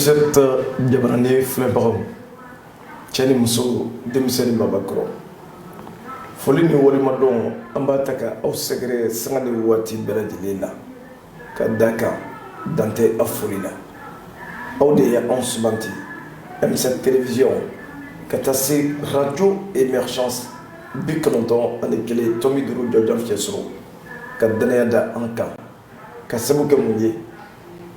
M7 jabaranin filɛbagaw, cɛ ni muso, denmisɛn ni mabakɔrɔ, foli ni waleɲumandɔn an b'a ta ka aw sɛgɛrɛ sanga ni waati bɛɛ lajɛlen la, ka da kan dan tɛ aw foli la. Aw de ye anw suganti, M7 télévision ka taa se radio émergence 91.5 jɔjɔn fiɲɛ sɔrɔ, ka dannaya da an kan ka sabu kɛ mun ye?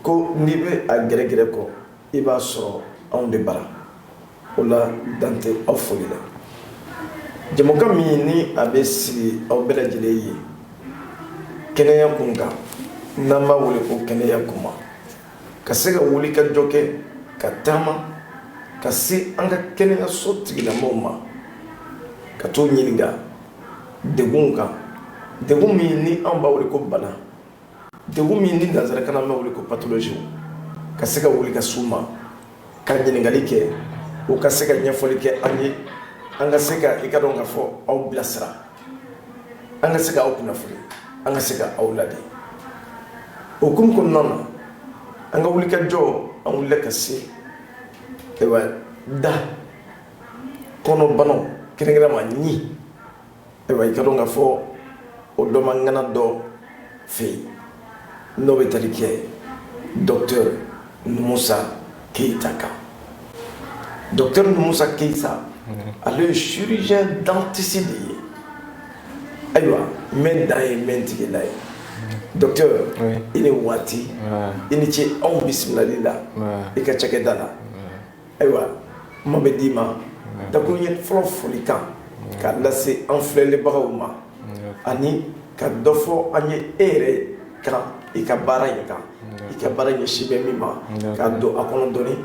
Ko n'i bɛ a gɛrɛgɛrɛ kɔ, i b'a sɔrɔ anw de bara. O la, dan tɛ aw foli la. Jɛmukan min ni a bɛ sigi aw bɛɛ lajɛlen ye kɛnɛya kun kan, n'an b'a wele ko kɛnɛya kuma, ka se ka wuli ka jɔ kɛ, ka taama ka se an ka kɛnɛyaso tigilamɔgɔw ma, ka t'u ɲininka degun kan, degun min ni anw b'a wele ko bana, degun min ni nanzarakan na an b'a wele ko pathologie, ka se ka wuli ka s'u ma ka ɲininkali kɛ, u ka se ka ɲɛfɔli kɛ an ye, an ka se ka i ka dɔn ka fɔ aw bilasira, an ka se ka aw kunnafoni, an ka se ka aw ladi. O hukumu kɔnɔna na, an ka wulikajɔ, an wulila ka se, ayiwa, da kɔnɔbanaw, kɛrɛnkɛrɛn ma ɲi. Ayiwa, i ka dɔn ka fɔ o dɔnbagana dɔ fɛ yen, n'o bɛ tali kɛ docteur Numusa Keyita kan. Docteur Numusa Keyita, ale ye chirurgien dentiste de ye. Ayiwa, n bɛ dan ye, n bɛ n tigila ye. Docteur, i ni waati, i ni ce anw bisimilali la i ka cakɛda la. Ayiwa, kuma bɛ d'i ma, dakuruɲɛ fɔlɔ, folikan k'a lase an filɛlibagaw ma, ani ka dɔ fɔ an ye e yɛrɛ kan, i ka baara in kan, i ka baara ɲɛsin bɛ min ma, k'a don a kɔnɔ dɔɔni,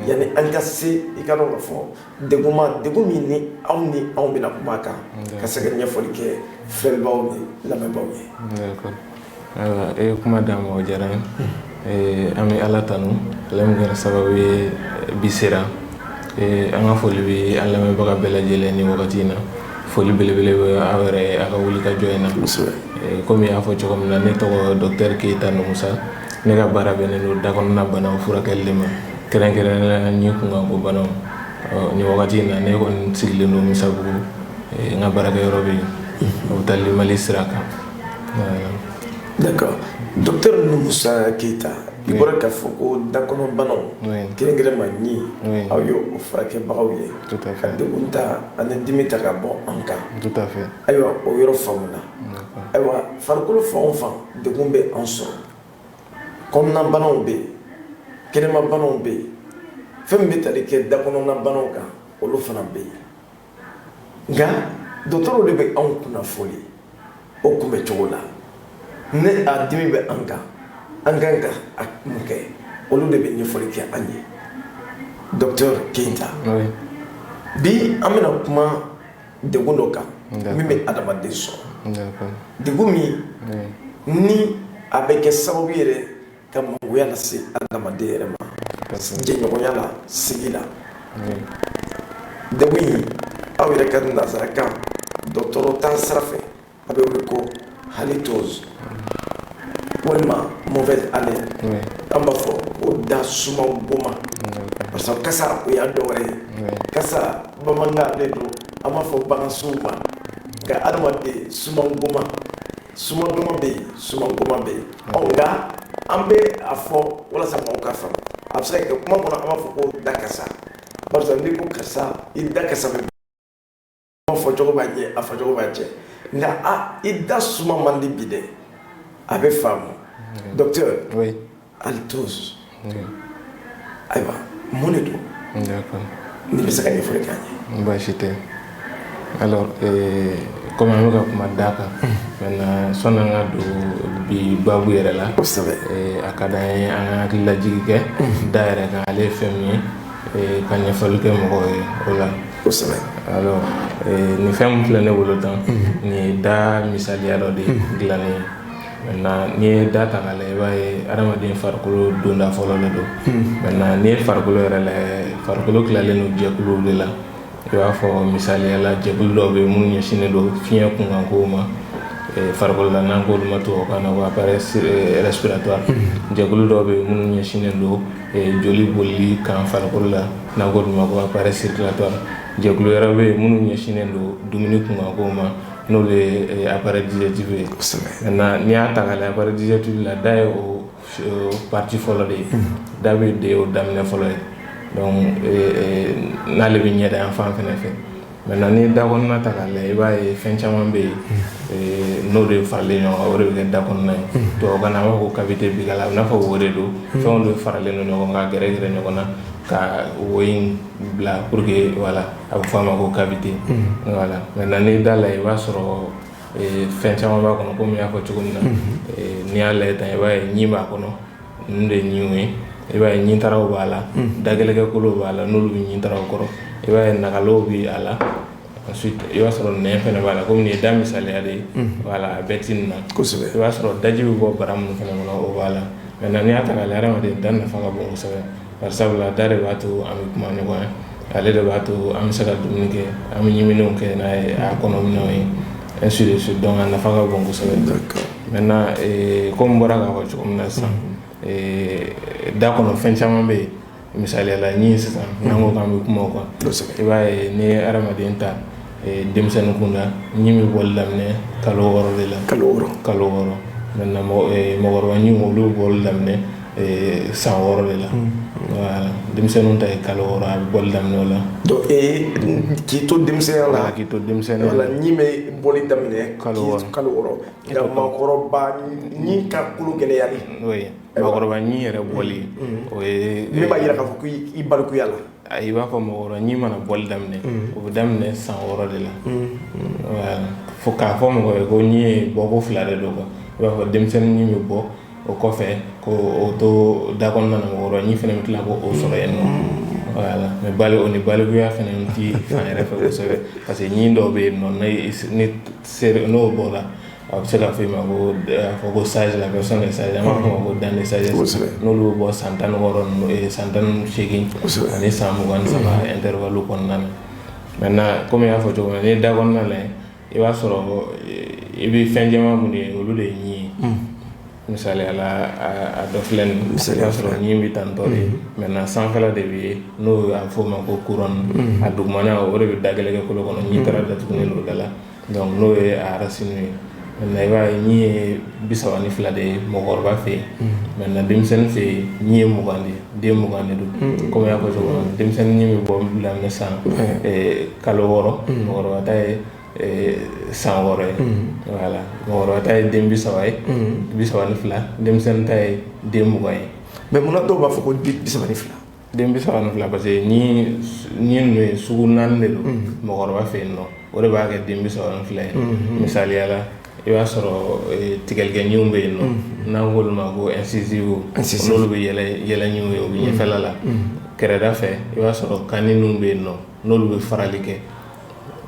yanni an ka se i ka dɔn ka fɔ degun ma, degun min ni aw ni anw bɛna kuma kan, ka se ka ɲɛfɔli kɛ filɛlibagaw ni lamɛnbagaw ye. D'accord. Ayiwa, e ye kuma d'an ma, o diyara n ye. An bɛ Ala tanu, ale min kɛra sababu ye bi sera. An ka foli bɛ an lamɛnbaga bɛɛ lajɛlen ni wagati in na. Foli belebele bɛ aw yɛrɛ ye a ka wuli ka jɔ in na. Komi i y'a fɔ cogo min na, ne tɔgɔ docteur Keyita Numusa. Ne ka baara bɛnnen don dakɔnɔna banaw furakɛli de ma, kɛrɛnkɛrɛnnenya la ɲin kunkanko banaw. Nin wagati in na, ne kɔni sigilen don Misabugu, n ka baarakɛyɔrɔ bɛ yen, hôpital Mali sira kan. D'accord. Docteur Numusa Keyita, i bɔra k'a fɔ ko dakɔnɔbanaw, kɛrɛnkɛrɛn ma ɲin, aw ye o furakɛbagaw ye, ka degun ta ani dimi ta ka bɔ an kan. Tout à fait. Ayiwa, o yɔrɔ faamuna. Ayiwa, farikolo fan o fan, degun bɛ an sɔrɔ. Kɔnɔnabanaw bɛ yen, kɛnɛmabanaw bɛ yen, fɛn min bɛ tali kɛ dakɔnɔnabanaw kan, olu fana bɛ yen. Nka dɔgɔtɔrɔw de bɛ anw kunnafoni o kunbɛ cogo la. Ne a dimi bɛ an kan, an kan ka a mun kɛ? Olu de bɛ ɲɛfɔli kɛ an ye. Docteur Keyita, bi an bɛna kuma degun dɔ kan min bɛ adamaden sɔrɔ, degun min ni a bɛ kɛ sababu yɛrɛ ka mangoya lase adamaden yɛrɛ ma jɛɲɔgɔnya la, sigi la. Degun in, aw yɛrɛ ka nanzarakan dɔgɔtɔrɔ ta sira fɛ, a bɛ wele ko halitose walima mauvaise haleine. An b'a fɔ ko da suma goma, parce que kasa, o y'a dɔ wɛrɛ ye. Kasa bamanankan de don, an b'a fɔ bagan suw ma. Nka adamaden suma goma, suma duman bɛ yen, suma goma bɛ yen. Ɔ, nka an bɛ a fɔ walasa maaw ka faamu, a bɛ se ka kɛ kuma kɔnɔ, an b'a fɔ ko da kasa, barisa n'i ko karisa i da kasa bɛ, kuma fɔ cogo b'a ɲɛ, a fɔ cogo b'a jɛ. Nka a i da suma man di bi dɛ, a bɛ faamu. Docteur, halitose, ayiwa, mun de don? N'i bɛ se ka ɲɛfɔli k'an ye. Baasi tɛ. Alors, comme an bɛ ka kuma da kan maintenant, sɔnni an ka don bi baabu yɛrɛ la, a ka d'an ye an ka hakililajigi kɛ da yɛrɛ kan, ale ye fɛn min ye, ka ɲɛfɔli kɛ mɔgɔw ye o la. Alors, nin fɛn min filɛ ne bolo tan, nin ye da misaliya dɔ de dilannen ye. Maintenant, n'i ye da ta k'a lajɛ, i b'a ye adamaden farikolo donda fɔlɔ de don. Maintenant, n'i ye farikolo yɛrɛ lajɛ, farikolo tilalen don jɛkuluw de la. I b'a fɔ misaliya la, jɛkulu dɔw bɛ yen minnu ɲɛsinnen don fiɲɛ kunkankow ma. farikolo la, n'an k'olu ma tubabukan na ko appareil respiratoire. Jɛkulu dɔw bɛ yen minnu ɲɛsinnen don joli bolili kan farikolo la, n'an k'olu ma ko appareil circulatoire. Jɛkulu wɛrɛ bɛ yen minnu ɲɛsinnen don dumuni kunkanko ma, n'olu ye appareil digestif ye. Maintenant, n'i y'a ta k'a lajɛ, appareil digestif la, da ye o partie fɔlɔ de ye. Da bɛ de o daminɛ fɔlɔ ye. Donc n'ale bɛ ɲɛda yan fan fɛnɛ fɛ. Maintenant, n'i ye da kɔnɔna ta k'a lajɛ, i b'a ye fɛn caman bɛ yen n'o de faralen ɲɔgɔn kan, o de bɛ kɛ da kɔnɔna ye. Tubabukan na, an b'a fɔ ko cavité buccale. A bɛ n'a fɔ wo de don, fɛnw de faralen don ɲɔgɔn kan, gɛrɛ gɛrɛ ɲɔgɔn na ka wo in bila pour que, voilà, a bɛ fɔ a ma ko cavité. Voilà. Maintenant, n'i da lajɛ, i b'a sɔrɔ fɛn caman b'a kɔnɔ. Komi n y'a fɔ cogo min na, n'i y'a lajɛ tan, i b'a ye ɲin b'a kɔnɔ. Ninnu de ye ɲinw ye. I b'a ye ɲintaraw b'a la, dagɛlɛkɛkolow b'a la, n'olu bɛ ɲintaraw kɔrɔ. I b'a ye nagalaw bɛ a la. Ensuite, i b'a sɔrɔ nɛn fɛnɛ b'a la. Komi nin ye da misaliya de ye, voilà, a bɛɛ ti nin na. I b'a sɔrɔ daji bɛ bɔ bara minnu fɛnɛ kɔnɔ, o b'a la. Maintenant, n'i y'a ta k'a lajɛ, hadamaden da nafa ka bon kosɛbɛ, bari sabula da de b'a to an bɛ kuma ɲɔgɔn ye, ale de b'a to an bɛ se ka dumuni kɛ, an bɛ ɲiminiw kɛ n'a ye, a kɔnɔminɛw ye, ainsi de suite. Donc a nafa ka bon kosɛbɛ. Maintenant, komi n bɔra k'a fɔ cogo min na sisan, da kɔnɔ fɛn caman bɛ yen. Misaliya la, ɲin sisan, n'an ko k'an bɛ kuma o kan, i b'a ye n'i ye hadamaden ta denmisɛnnin kunda, ɲin bɛ bɔli daminɛ kalo 6 de la. Kalo 6. Kalo 6. Maintenant, mɔgɔkɔrɔba ɲinw, olu bɛ bɔli daminɛ san 6 de la. Voilà, denmisɛnninw ta ye kalo 6, a bɛ bɔli daminɛ o la. Donc k'i to denmisɛnninya la. K'i to denmisɛnninya la. Voilà, ɲin bɛ bɔli daminɛ kalo 6. Kalo 6. Nka maakɔrɔba ɲin ka kolo gɛlɛyali. Oui, maakɔrɔba ɲin yɛrɛ bɔli, o ye. Min b'a jira k'a fɔ ko i balikuya la. I b'a fɔ mɔgɔkɔrɔba ɲin mana bɔli daminɛ, o bɛ daminɛ san 6 de la. Voilà, fo k'a fɔ mɔgɔ ye ko ɲin ye bɔko fila de don quoi. I b'a fɔ denmisɛnnin ɲin bɛ bɔ, o kɔfɛ ko o to da kɔnɔna na, mɔgɔkɔrɔba ɲin fɛnɛ bɛ tila k'o sɔrɔ yen nɔ. Voilà, mais bali o ni balikuya fɛnɛ ti fan yɛrɛ fɛ kosɛbɛ, parce que ɲin dɔw bɛ yen nɔ, ni n'o bɔra, a bɛ se ka fɔ i ma ko a fɔ ko sage, la personne est sage, an b'a fɔ o ma ko dent de sagesse. N'olu bɛ bɔ san 16 ninnu, san 18 ani san 23 intervalle kɔnɔna na. Maintenant, komi n y'a fɔ cogo min na, n'i ye da kɔnɔna lajɛ, i b'a sɔrɔ i bɛ fɛn jɛman minnu ye, olu de ye ɲin ye. Misaliya la, a dɔ filɛ nin ye, i b'a sɔrɔ ɲin bɛ tan tɔ de. Maintenant, sanfɛla de bɛ yen, n'o a bɛ fɔ o ma ko couronne. A dugumana, o de bɛ dagɛlɛkɛ kolo kɔnɔ, ɲin taara datugulen don o da la. Donc n'o ye a racine ye. Maintenant, i b'a ye ɲin ye 32 de ye mɔgɔkɔrɔba fɛ yen. Maintenant, denmisɛnnin fɛ yen, ɲin ye 20 de ye, den 20 de don. Komi n y'a fɔ cogo min na, denmisɛnnin ɲin bɛ bɔ daminɛ san kalo 6, mɔgɔkɔrɔba ta ye san 6 ye. Voilà, mɔgɔkɔrɔba ta ye den 30 ye, 32, denmisɛnnin ta ye den 20 ye. Mais munna dɔw b'a fɔ ko 32? Den 32, parce que ɲin ninnu ye sugu naani de don mɔgɔkɔrɔba fɛ yen nɔ, o de b'a kɛ den 32 ye. Misaliya la, i b'a sɔrɔ tigɛlikɛ ɲinw bɛ yen nɔ, n'an k'olu ma ko incisive, n'olu bɛ yɛlɛ yɛlɛ ɲinw ye, o bɛ ɲɛfɛla la. Kɛrɛda fɛ, i b'a sɔrɔ canine bɛ yen nɔ, n'olu bɛ farali kɛ.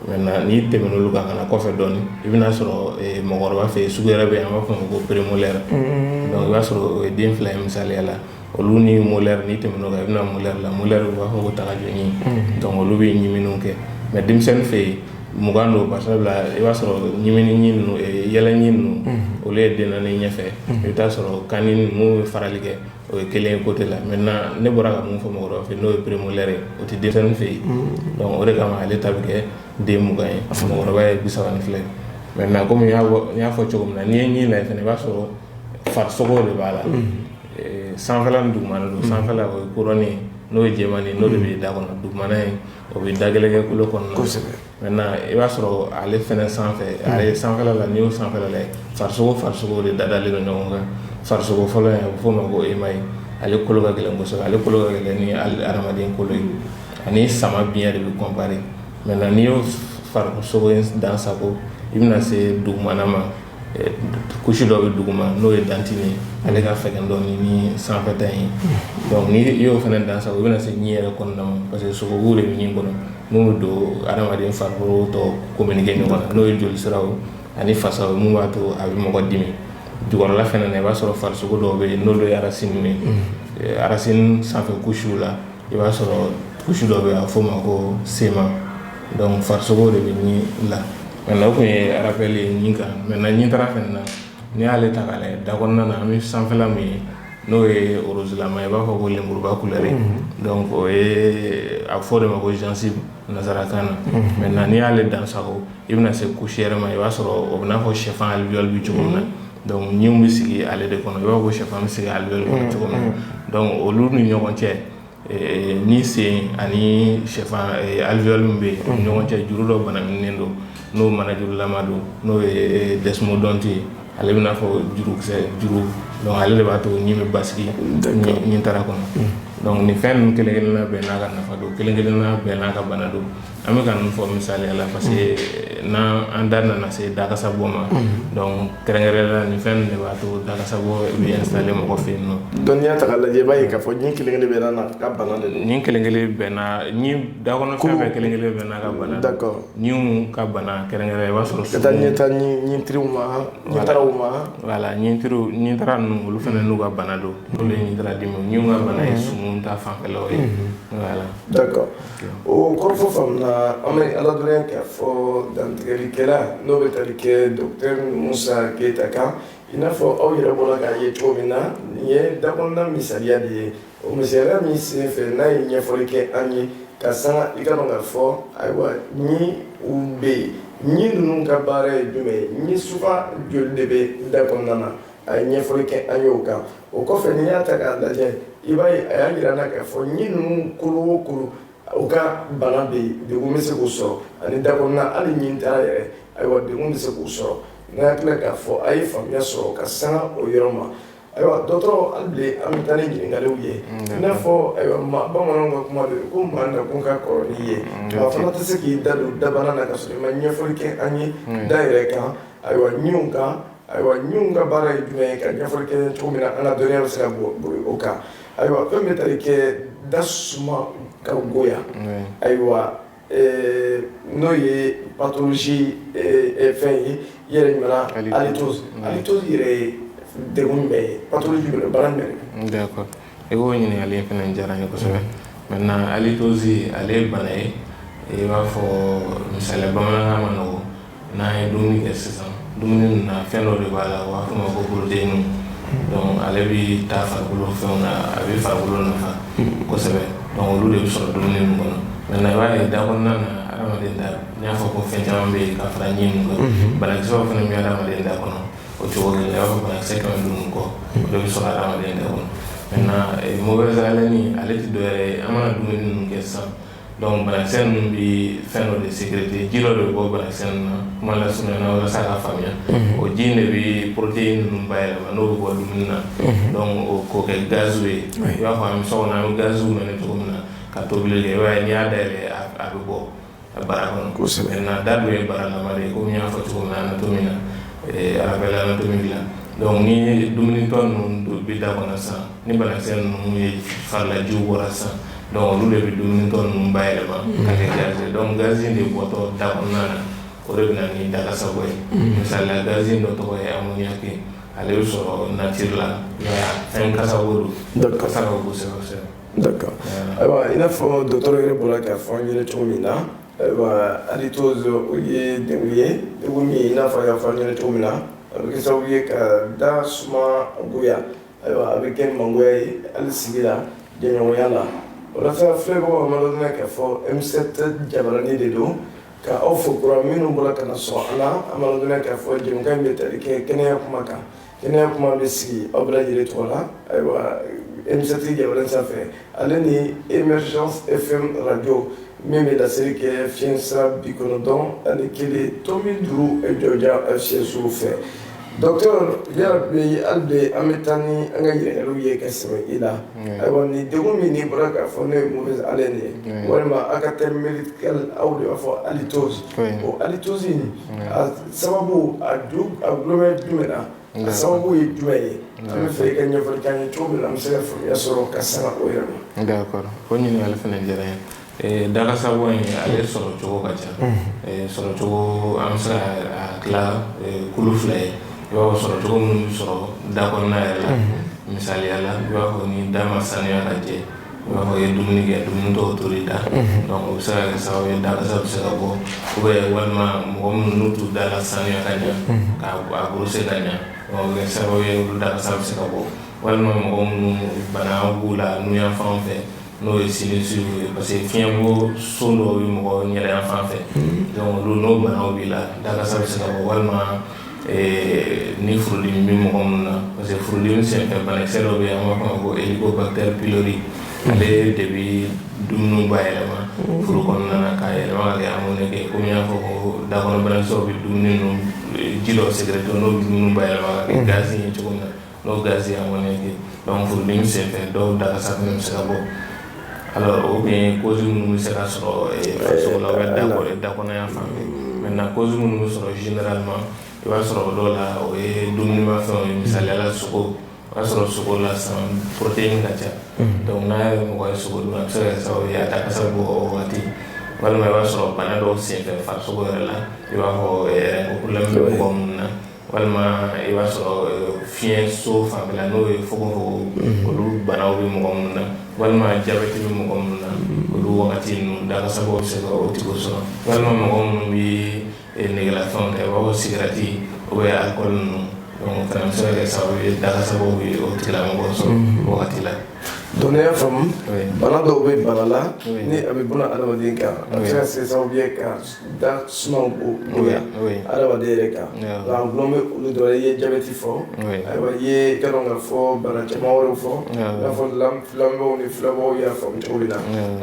Maintenant, n'i tɛmɛn'olu kan ka na kɔfɛ dɔɔnin, i bɛna sɔrɔ mɔgɔkɔrɔba fɛ yen, sugu wɛrɛ bɛ yen, an b'a fɔ o ma ko prémolaire. Donc i b'a sɔrɔ o ye den 2 ye misaliya la. Olu ni molaire, n'i tɛmɛn'o kan, i bɛna molaire la. Molaire, u b'a fɔ ko tagajɔ. Donc olu bɛ ɲiminiw kɛ. Mais denmisɛnnin fɛ yen, 20 don, bari sabula i b'a sɔrɔ ɲimini ɲin ninnu, yɛlɛ ɲin ninnu, olu ye den naani ɲɛfɛ. I bɛ taa sɔrɔ canine mun bɛ farali kɛ, o ye kelen ye côté la. Maintenant, ne bɔra ka mun fɔ mɔgɔkɔrɔba fɛ, n'o ye prémolaire ye, o tɛ denmisɛnnin fɛ yen. Donc o de kama ale ta bɛ kɛ den 20 ye, mɔgɔkɔrɔba ye 32 ye. Maintenant, komi n y'a fɔ cogo min na, n'i ye ɲin lajɛ fɛnɛ, i b'a sɔrɔ farisogo de b'a la. Sanfɛla ni dugumana don. Sanfɛla, o ye couronne ye, n'o ye jɛman ye, n'o de bɛ da kɔnɔ. Dugumana ye, o bɛ dagɛlɛkɛ kolo kɔnɔna na. Maintenant, i b'a sɔrɔ ale fɛnɛ sanfɛ, ale sanfɛla la, n'i y'o sanfɛla lajɛ, farisogo de dadalen don ɲɔgɔn kan. Farisogo fɔlɔ in, a bɛ f'o ma ko émail. Ale kolo ka gɛlɛn kosɛbɛ, ale kolo ka gɛlɛn ni hadamaden kolo ye, ani sama biɲɛ de bɛ comparer. Maintenant, n'i y'o farisogo in dan sago, i bɛna se dugumana ma. Couche dɔ bɛ duguma, n'o ye dentine ye, ale ka fɛgɛn dɔɔni ni sanfɛta in ye. Donc ni i y'o fana dan sago, i bɛna se ɲin yɛrɛ kɔnɔna ma, parce que sogobu de bɛ ɲin kɔnɔ, mun bɛ don hadamaden farikolo tɔ communiquer ɲɔgɔn na, n'o ye joli siraw ani fasaw, mun b'a to a bɛ mɔgɔ dimi. Jukɔrɔla fɛnɛ na, i b'a sɔrɔ farisogo dɔw bɛ yen, n'olu ye racine ye. Racine sanfɛ couche la, i b'a sɔrɔ couche dɔ bɛ yen, a bɛ f'o ma ko cement. Donc farisogo de bɛ ɲin la. Maintenant o kun ye rappel ye ɲin kan. Maintenant ɲintara fɛnɛ na, n'i y'ale ta k'a lajɛ, da kɔnɔna na, an bɛ sanfɛla min ye, n'o ye roselama ye, i b'a fɔ ko lenburuba couleur. Donc o ye, a bɛ fɔ o de ma ko gencive nanzarakan na. Maintenant n'i y'ale dan sago, i bɛna se couche yɛrɛ ma, i b'a sɔrɔ o bɛ n'a fɔ sɛfan alvéole bɛ cogo min na. Donc ɲinw bɛ sigi ale de kɔnɔ, i b'a fɔ ko sɛfan bɛ sigi alvéole kɔnɔ cogo min na. Donc olu ni ɲɔgɔn cɛ, ni sen ani sɛfan alvéole min bɛ yen, u ni ɲɔgɔn cɛ, juru dɔ banaminen don, n'o manajurulama don, n'o ye desmodonte ye. Ale bɛna fɔ jurukisɛ juru. Donc ale de b'a to ɲin bɛ basigi ɲintara kɔnɔ. Donc nin fɛn ninnu kelen kelenna bɛɛ n'a ka nafa don, kelen kelenna bɛɛ n'a ka bana don. An bɛ ka ninnu fɔ misaliya la, parce que n'an an da nana se dakasa bɔ ma, donc kɛrɛnkɛrɛnnenya la, nin fɛn ninnu de b'a to dakasa bɔ bɛ installer mɔgɔ fɛ yen nɔ. Donc n'i y'a ta k'a lajɛ, i b'a ye k'a fɔ ɲin kelen kelen bɛɛ n'a ka bana de don. Ɲin kelen kelen bɛɛ n'a ɲin da kɔnɔ, fɛn fɛn kelen kelen bɛɛ n'a ka bana. Ɲinw ka bana kɛrɛnkɛrɛn, i b'a sɔrɔ ka taa ɲɛta ɲintiriw ma, ɲintaraw ma. Voilà, ɲintiriw, ɲintara ninnu, olu fana n'u ka bana don, n'olu ye ɲintara dimi. Ɲinw ka bana ye sumun ta fanfɛlaw ye, voilà. D'accord, o kɔrɔfɔ faamuna. An bɛ ala dɔrɔn k'a fɔ dantigɛlikɛla n'o bɛ tali kɛ docteur Musa Keyita kan, i n'a fɔ aw yɛrɛ bɔra k'a ye cogo min na, nin ye dakɔnɔna misaliya de ye. O misaliya min sen fɛ, n'a ye ɲɛfɔli kɛ an ye ka sanga, i ka dɔn k'a fɔ, ayiwa, ɲin u bɛ yen, ɲin ninnu ka baara ye jumɛn ye, ɲin sufa joli de bɛ da kɔnɔna na, a ye ɲɛfɔli kɛ an ye o kan. O kɔfɛ, n'i y'a ta k'a lajɛ, i b'a ye a y'a yira n na k'a fɔ ɲin ninnu kolo o kolo, u ka bana bɛ yen, degun bɛ se k'o sɔrɔ, ani da kɔnɔna, hali ɲin tara yɛrɛ, ayiwa, degun bɛ se k'o sɔrɔ. N'a tila k'a fɔ a ye faamuya sɔrɔ ka sanga o yɔrɔ ma. Ayiwa dɔgɔtɔrɔ, hali bi an bɛ taa ni ɲininkaliw ye. I n'a fɔ, ayiwa, ma bamananw ka kuma de ko maa nakun ka kɔrɔ n'i ye, maa fana tɛ se k'i da don dabana na ka sɔrɔ i ma ɲɛfɔli kɛ an ye da yɛrɛ kan, ayiwa, ɲinw kan. Ayiwa, ɲinw ka baara ye jumɛn ye, ka ɲɛfɔli kɛ cogo min na an ka dɔnniya bɛ se ka boli o kan. Ayiwa, fɛn bɛ tali kɛ da suma ka goya, ayiwa, n'o ye pathologie fɛn ye, i yɛrɛ ɲuman, halitose. Halitose yɛrɛ ye degun jumɛn ye, pathologie jumɛn, bana jumɛn? D'accord, i k'o ɲininkali in fana diyara n ye kosɛbɛ. Maintenant halitose, ale ye bana ye, i b'a fɔ misaliya, bamanankan ma nɔgɔn. N'an ye dumuni kɛ sisan, dumuni ninnu na, fɛn dɔ de b'a la, u b'a fɔ o ma ko protéine. Donc ale bɛ taa farikolo fɛnw na, a bɛ farikolo nafa kosɛbɛ. Donc olu de bɛ sɔrɔ dumuni ninnu kɔnɔ. Maintenant i b'a ye da kɔnɔna na, hadamaden da, n y'a fɔ ko fɛn caman bɛ yen ka fara ɲin ninnu kan, banakisɛw fana bɛ hadamaden da kɔnɔ o cogo kelen. I b'a fɔ banakisɛ 500 kɔ, o de bɛ sɔrɔ hadamaden da kɔnɔ. Maintenant mauvaise haleine, ale tɛ dɔwɛrɛ ye, an mana dumuni ninnu kɛ sisan, donc banakisɛ ninnu bɛ fɛn dɔ de sécréter, ji dɔ de bɛ bɔ banakisɛ ninnu na. Kuma lasurunya na, walasa ka faamuya, o ji in de bɛ protéine ninnu bayɛlɛma, n'o bɛ bɔ dumuni na, donc o k'o kɛ gaz ye. I b'a fɔ an bɛ so kɔnɔ, an bɛ gaziw mɛnɛ cogo min na ka tobili kɛ, i b'a ye n'i y'a dayɛlɛ, a bɛ bɔ bara kɔnɔ. Maintenant da dun ye baralama de ye, komi n y'a fɔ cogo min na anatomie na, rappel anatomique la. Donc ni dumunitɔ ninnu bɛ da kɔnɔ sisan, ni banakisɛ ninnu ye farilajiw bɔra sisan, donc olu de bɛ dumunitɔ ninnu bayɛlɛma ka kɛ gaz ye. Donc gaz in de bɔtɔ da kɔnɔna na, o de bɛ na ni dakasabɔ ye. Misali la, gaz in dɔ tɔgɔ ye ammoniac ye, ale bɛ sɔrɔ nature la, fɛn kasabo don, kasa ka bon kosɛbɛ kosɛbɛ. D'accord, ayiwa, i n'a fɔ dɔgɔtɔrɔ yɛrɛ bɔra k'a fɔ an ɲɛna cogo min na, ayiwa, halitose o ye degun ye, degun min, i n'a fɔ a y'a fɔ an ɲɛna cogo min na, a bɛ kɛ sababu ye ka da suma goya. Ayiwa, a bɛ kɛ mangoya ye hali sigi la, jɛɲɔgɔnya la. Walasa filɛbagaw ma ladɔnniya k'a fɔ M7 jabarani de don ka aw fo kura minnu bɔra ka na sɔn an na. An ma ladɔnniya k'a fɔ jɛmukan in bɛ tali kɛ kɛnɛya kuma kan. Kɛnɛya kuma bɛ sigi aw bɛɛ lajɛlen tɔgɔ la, ayiwa, M7 jabarani sanfɛ, ale ni Emergence FM radio min bɛ laseli kɛ fiɲɛ sira 91.5 jɔja fiɲɛso fɛ. Docteur yarabi, hali bi an bɛ taa ni an ka ɲininkaliw ye ka sɛmɛ i la. Ayiwa, nin degun min n'i bɔra k'a fɔ, n'o ye mauvaise haleine ye, walima a ka terme médical aw de b'a fɔ halitose, o halitose in a sababu, a ju, a gulɔ bɛ jumɛn na, a sababu ye jumɛn ye? An bɛ fɛ i ka ɲɛfɔli k'an ye cogo min na an bɛ se ka faamuya sɔrɔ ka sanga o yɛrɛ ma. D'accord, o ɲininkali fana diyara n ye. Dakasabɔ in, ale sɔrɔ cogo ka ca. Sɔrɔ cogo, an bɛ se ka tila kulu fila ye. I b'a fɔ sɔrɔ cogo minnu bɛ sɔrɔ da kɔnɔna yɛrɛ la, misaliya la, i b'a fɔ ni da ma sanuya ka jɛ. I b'a fɔ i ye dumuni kɛ, dumuni tɔw tor'i da, donc o bɛ se ka kɛ sababu ye dakasa bɛ se ka bɔ, ou bien walima mɔgɔ minnu n'u t'u da la sanuya ka ɲɛ, k'a brosser ka ɲɛ, donc o bɛ kɛ sababu ye olu dakasa bɛ se ka bɔ. Walima mɔgɔ minnu bana b'u la nuyan fan fɛ, n'o ye sinus ye, parce que fiɲɛbɔ so dɔw bɛ mɔgɔ ɲɛda yan fan fɛ, donc olu n'o banaw b'i la, dakasa bɛ se ka bɔ. Walima ni furudimi bɛ mɔgɔ minnu na, parce que furudimi senfɛ banakisɛ dɔ bɛ yen, an b'a fɔ a ma ko Helicobacter pylori, ale de bɛ dumuni bayɛlɛma furu kɔnɔna na k'a yɛlɛma ka kɛ ammoniac ye. Komi n y'a fɔ ko dakɔnɔ banakisɛw bɛ dumuni ninnu ji dɔ sécréter, n'o bɛ dumuni bayɛlɛma ka kɛ gazi ye cogo min na, n'o gazi ye ammoniac ye. Donc furudimi senfɛ dɔw dakasa fana bɛ se ka bɔ. Alors o kun ye cause minnu bɛ se ka sɔrɔ farisogo la ou bien da kɔnɔ yan fan fɛ. Maintenant, cause minnu bɛ sɔrɔ généralement, i b'a sɔrɔ dɔw la, o ye dumunimafɛnw ye. Misaliya la, sogo, o y'a sɔrɔ sogo la sisan protéine ka ca, donc n'a ye mɔgɔ ye sogo dun, a bɛ se ka kɛ sababu ye a dakasa bɛ bɔ o wagati. Walima i b'a sɔrɔ bana dɔw senfɛ farisogo yɛrɛ la, i b'a fɔ ko problème bɛ mɔgɔ minnu na, walima i b'a sɔrɔ fiɲɛ so fanfɛla, n'o ye fogofogo, olu banaw bɛ mɔgɔ minnu na, walima jabɛti bɛ mɔgɔ minnu na, olu wagati ninnu dakasabɔ bɛ se ka o tigiw sɔrɔ. Walima mɔgɔ minnu bɛ negelafɛnw ta, i b'a fɔ sigɛrɛti ou bien alcool ninnu, donc o fana bɛ se ka kɛ sababu ye dakasabɔ bɛ o tigilamɔgɔ sɔrɔ wagati la. Donc ne y'a faamu, bana dɔw bɛ bana la ni a bɛ buna adamaden kan, a bɛ se ka kɛ sababu ye ka da sumaw bonya adamaden yɛrɛ kan. Nka a gulɔ bɛ olu dɔ la. I ye jabɛti fɔ, ayiwa, i ye i ka dɔn ka fɔ bana caman wɛrɛw fɔ, i n'a fɔ lamɛnbaaw ni filɛbagaw y'a faamu cogo min na.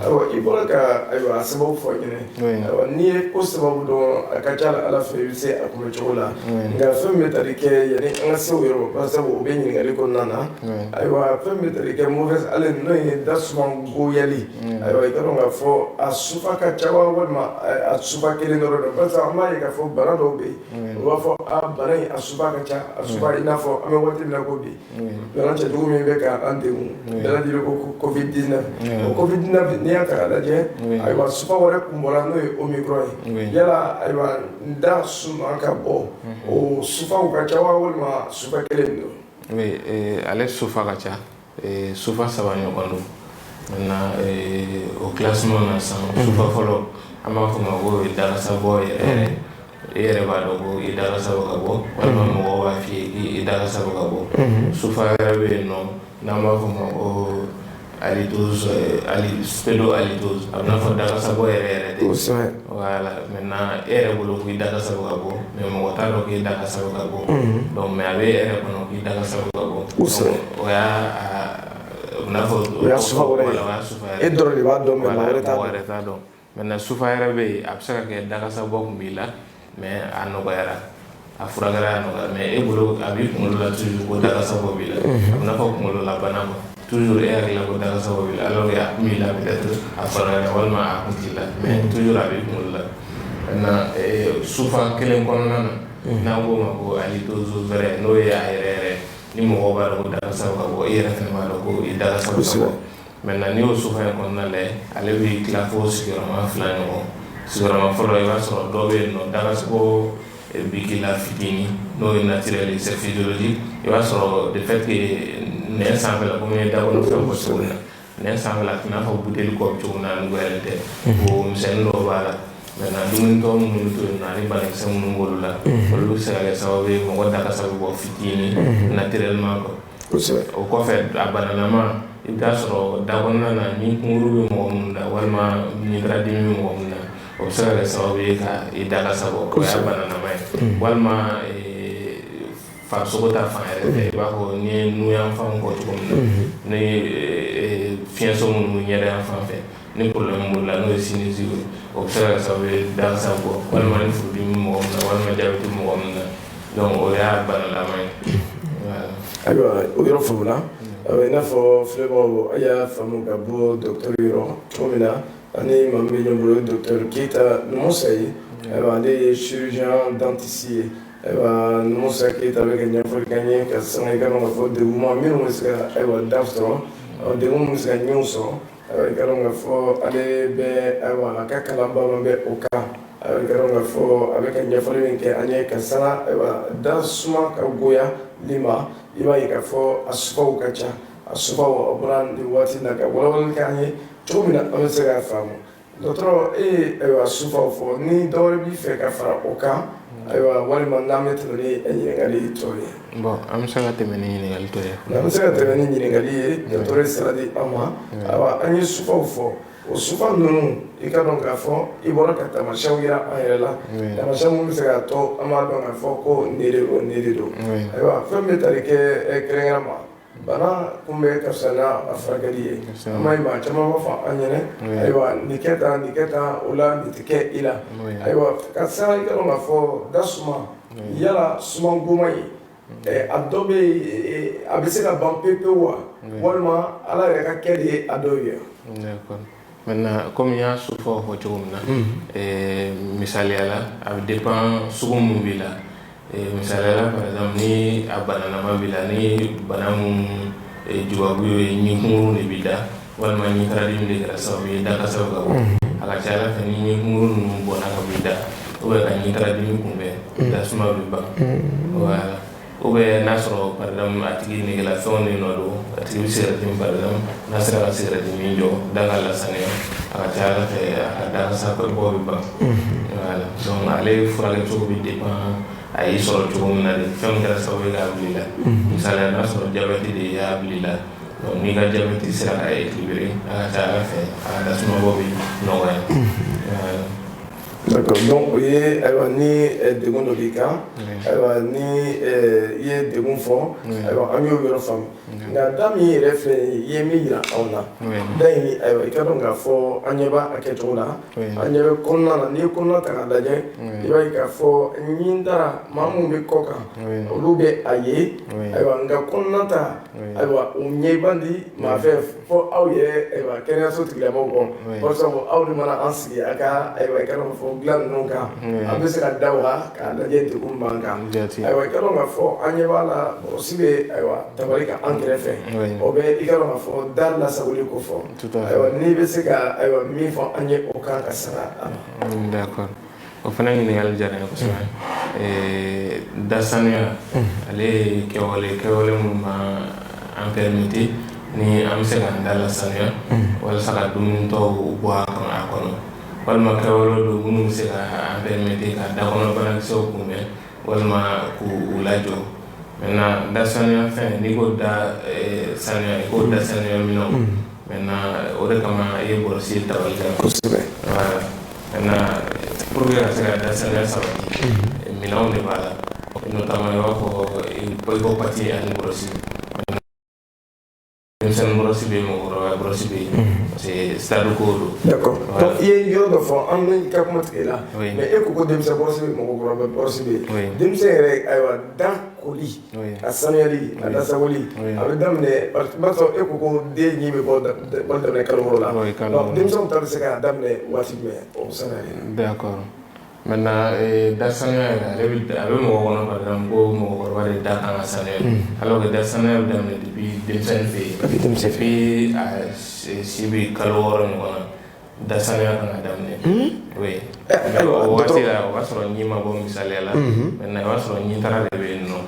Ayiwa, i bɔra ka, ayiwa, a sababu fɔ an ɲɛna. Ayiwa, n'i ye ko sababu dɔn, a ka ca la Ala fɛ i bɛ se a kunbɛ cogo la. Nka fɛn min bɛ tali kɛ, yanni an ka se o yɔrɔ, barisa o bɛ ɲininkali kɔnɔna na, ayiwa, fɛn min bɛ tali kɛ mauvaise haleine, n'o ye da suma goyali, ayiwa, i ka dɔn k'a fɔ a sufa ka ca wa, walima a sufa kelen dɔrɔn don? Barisa an b'a ye k'a fɔ bana dɔw bɛ yen, u b'a fɔ a bana in a sufa ka ca, a sufa, i n'a fɔ an bɛ waati min na ko bi, bana cɛjugu min bɛ ka an degun, bɛɛ lajɛlen ko Covid 19. O Covid 19, n'i y'a ta k'a lajɛ, ayiwa, sufa wɛrɛ kun bɔra, n'o ye Omicron ye. Yala, ayiwa, da suma ka bɔ, o sufaw ka ca wa, walima sufa kelen don? Oui, ale sufa ka ca, sufa saba ɲɔgɔn don. Maintenant, o classement na sisan, sufa fɔlɔ, an b'a fɔ o ma ko dakasabɔ yɛrɛ yɛrɛ. E yɛrɛ b'a dɔn ko i dakasa bɛ ka bɔ, walima mɔgɔw b'a f'i ye k'i dakasa bɛ ka bɔ. Sufa wɛrɛ bɛ yen nɔ, n'an b'a fɔ o ma ko halitose, pseudo-halitose, a bɛ n'a fɔ dakasabɔ yɛrɛ yɛrɛ tɛ. Voilà. Maintenant, e yɛrɛ bolo ko i dakasa bɛ ka bɔ, mais mɔgɔ t'a dɔn k'i dakasa bɛ ka bɔ. Donc mais a bɛ e yɛrɛ kɔnɔ k'i dakasa bɛ ka bɔ. O y'a o bɛ n'a fɔ o y'a sufa wɛrɛ ye. O y'a sufa yɛrɛ. E dɔrɔn de b'a dɔn, mais mɔgɔ wɛrɛ t'a dɔn. Mɔgɔ wɛrɛ t'a dɔn. Maintenant, sufa yɛrɛ bɛ yen, a bɛ se ka kɛ dakasabɔ kun b'i la, mais a nɔgɔyara, a furakɛra, a nɔgɔyara, mais e bolo a b'i kunkolo la toujours ko dakasabɔ b'i la. A bɛ n'a fɔ kunkolo la bana quoi. Toujours e hakili la ko dakasabɔ b'i la, alors que a kun b'i la, peut-être a furakɛra, walima a kun t'i la, mais toujours a b'i kunkolo la. Maintenant, sufa kelen kɔnɔna na, n'an k'o ma ko halitose vrai, n'o ye a yɛrɛ yɛrɛ ni mɔgɔw b'a dɔn ko dakasa bɛ ka bɔ, e yɛrɛ fana b'a dɔn ko i dakasa bɛ ka bɔ. Maintenant, n'i y'o sufa in kɔnɔna lajɛ, ale bɛ tila fo sigiyɔrɔma fila ɲɔgɔn. Sigiyɔrɔma fɔlɔ, i b'a sɔrɔ dɔ bɛ yen nɔ, dakasabɔ bi k'i la fitinin, n'o ye naturel ye, c'est physiologique. I b'a sɔrɔ de fait que nɛn sanfɛla, komi n ye dakɔnɔ fɛn fɔ cogo min na, nɛn sanfɛla a t'i n'a fɔ buteli kɔ bɛ cogo min na, a nɔgɔyalen tɛ, o misɛnnin dɔw b'a la. Maintenant, dumuni tɔ minnu bɛ to yen nɔ ani banakisɛ minnu b'olu la, olu bɛ se ka kɛ sababu ye mɔgɔ dakasa bɛ bɔ fitinin naturellement quoi. O kɔfɛ, a banalama, i bɛ taa sɔrɔ da kɔnɔna na, ni kunkuru bɛ mɔgɔ minnu da, walima ɲɛtaga dimi bɛ mɔgɔ minnu na, o bɛ se ka kɛ sababu ye ka i dakasa bɔ. O y'a banalama ye. Walima farisogo ta fan yɛrɛ fɛ, i b'a fɔ n'i ye nuyanfanw fɔ cogo min na, ni fiɲɛso minnu bɛ ɲɛda yan fan fɛ, ni problème b'o la, n'o ye sinus ye, o bɛ se ka kɛ sababu ye dakasa bɔ. Walima ni furudimi bɛ mɔgɔ min na, walima jabɛti bɛ mɔgɔ min na, donc o y'a banalama ye. Ayiwa, o yɔrɔ faamuna. I n'a fɔ filɛbagaw, a y'a faamu ka bɔ docteur yɔrɔ cogo min na, ani maa min bɛ ɲɔgɔn bolo, docteur Keyita Numusa ye. Ayiwa, ale ye chirurgien dentiste ye. Ayiwa, Numusa Keyita bɛ ka ɲɛfɔli k'an ye ka sanga, i ka dɔn k'a fɔ degun ma minnu bɛ se ka, ayiwa, da sɔrɔ, degun minnu bɛ se ka ɲɛw sɔrɔ. Ayiwa, i ka dɔn k'a fɔ ale bɛ, ayiwa, a ka kalan ba bɛ o kan. Ayiwa, i ka dɔn k'a fɔ a bɛ ka ɲɛfɔli min kɛ an ye ka sanga, ayiwa, da suma ka goya li ma, i b'a ye k'a fɔ a sufaw ka ca. A sufaw, a bɔra nin waati na ka walawalali k'an ye cogo min na an bɛ se k'a faamu. Dɔgɔtɔrɔ, e ye, ayiwa, sufaw fɔ, ni dɔ wɛrɛ b'i fɛ ka fara o kan, ayiwa, walima n'an bɛ tɛmɛ ni ɲininkali tɔ ye. Bon, an bɛ se ka tɛmɛ ni ɲininkali tɔ ye. N'an bɛ se ka tɛmɛ ni ɲininkali ye, dɔgɔtɔrɔ ye sira di an ma. Ayiwa, an ye sufaw fɔ. O sufa ninnu, i ka dɔn k'a fɔ i bɔra ka taamasiyɛnw yira an yɛrɛ la, taamasiyɛn minnu bɛ se k'a to an b'a dɔn k'a fɔ ko nin de don, nin de don. Ayiwa, fɛn bɛ tali kɛ kɛrɛnkɛrɛn ma, bana kunbɛ ka fisa n'a furakɛli ye. An b'a ye maa caman b'a fɔ an ɲɛnɛ, ayiwa, nin kɛ tan, nin kɛ tan, o la nin tɛ kɛ i la. Ayiwa, ka sa, i ka dɔn k'a fɔ da suma, yala suman goma ye, a dɔ bɛ yen, a bɛ se ka ban pewu pewu wa, walima Ala yɛrɛ ka kɛ de ye a dɔw ye? D'accord. Maintenant, comme n y'a sufaw fɔ cogo min na, misaliya la, a bɛ dépend sugu mun b'i la. Misaliya la, par exemple, ni a bananama b'i la, ni bana mun jubabu ye, ɲinkunkurun de b'i da, walima ɲintaradimi de kɛra sababu ye da kasa bɛ ka bɔ, a ka ca Ala fɛ, ni ɲinkunkurun ninnu bɔnna ka bɔ i da, ou bien ka ɲintaradimi kunbɛn, da suma bɛ ban. Voilà. Ou bien n'a sɔrɔ, par exemple, a tigi negelafɛnw de nɔ don, a tigi bɛ sigɛrɛti min, par exemple, n'a sera ka sigɛrɛti min jɔ, da ka lasaniya, a ka ca Ala fɛ, a ka da kasa bɔ bɛ ban. Voilà. Donc ale furakɛ cogo bɛ dépend a y'i sɔrɔ cogo min na de, fɛn min kɛra sababu ye k'a bila i la. Misaliya, n'a sɔrɔ diabète de y'a bila i la, donc n'i ka diabète sera ka équilibrer, a ka ca Ala fɛ, a ka dasumabɔ bɛ nɔgɔya. Voilà. D'accord. Donc o ye, ayiwa, ni degun dɔ b'i kan, ayiwa, ni i ye degun fɔ, ayiwa, an y'o yɔrɔ faamu. Nka da min yɛrɛ filɛ nin ye, i ye min yira anw na, da in, ayiwa, i ka dɔn k'a fɔ an ɲɛ b'a kɛcogo la, an ɲɛ bɛ kɔnɔna na. N'i ye kɔnɔna ta k'a lajɛ, i b'a ye k'a fɔ ɲin dara maa minnu bɛ kɔ kan, olu bɛ a ye. Ayiwa, nka kɔnɔna ta, ayiwa, o ɲɛ ban di maa fɛ fɔ aw yɛrɛ, ayiwa, kɛnɛyaso tigilamɔgɔw kɔ, barisa aw de mana an sigi a ka, ayiwa, i ka dɔn k'a fɔ dilan ninnu kan, an bɛ se ka da wa k'a lajɛ degun b'an kan. Ayiwa, i ka dɔn k'a fɔ an ɲɛ b'a la, bɔrɔsi bɛ, ayiwa, tabali kan an kɛrɛfɛ, o bɛ, i ka dɔn k'a fɔ da lasagoli ko fɔ. Ayiwa, n'i bɛ se ka, ayiwa, min fɔ an ye o kan ka sara a ma. D'accord, o fana ɲininkali diyara n ye kosɛbɛ. Da sanuya, ale ye kɛwale minnu b'an permettre ni an bɛ se k'an da lasanuya walasa ka dumuni tɔw bɔ a kɔnɔ, walima kɛwale don minnu bɛ se ka an permettre ka da kɔnɔ banakisɛw kunbɛn walima k'u lajɔ. Maintenant, da sanuya fɛn, n'i ko da sanuya, i ko da sanuya minɛnw. Maintenant, o de kama i ye bɔrɔsi ye tabali kan. Voilà. Maintenant, pour que ka se ka da sanuya sabati, minɛnw de b'a la, notamment i b'a fɔ i ko pâte ani bɔrɔsi. Denmisɛnnin bɔrɔsi bɛ yen, mɔgɔkɔrɔba bɔrɔsi bɛ yen, parce que stade ko don. D'accord. Donc i ye yɔrɔ dɔ fɔ, an bɛ ka kuma tigɛ la, mais e ko ko denmisɛn bɔrɔsi bɛ yen, mɔgɔkɔrɔba bɔrɔsi bɛ yen. Denmisɛn yɛrɛ, ayiwa, da koli, a sanuyali, a lasagoli, a bɛ daminɛ, b'a sɔrɔ e ko ko den ɲi bɛ bɔ bɔli daminɛ kalo 6 la. Donc denmisɛnw ta bɛ se ka daminɛ waati jumɛn o sanuyali? D'accord. Maintenant, da sanuya yɛrɛ, ale bɛ, a bɛ mɔgɔ kɔnɔ, par exemple, ko mɔgɔkɔrɔba de da kan ka sanuya, alors que da sanuya bɛ daminɛ depuis denmisɛnnin fɛ yen. Depuis denmisɛnnin fɛ. Depuis a si bɛ kalo 6 ɲɔgɔn na, da sanuya kan ka daminɛ. Oui. O waati la, o b'a sɔrɔ ɲi ma bɔ, misaliya la. Maintenant, i b'a sɔrɔ ɲintara de bɛ yen nɔ.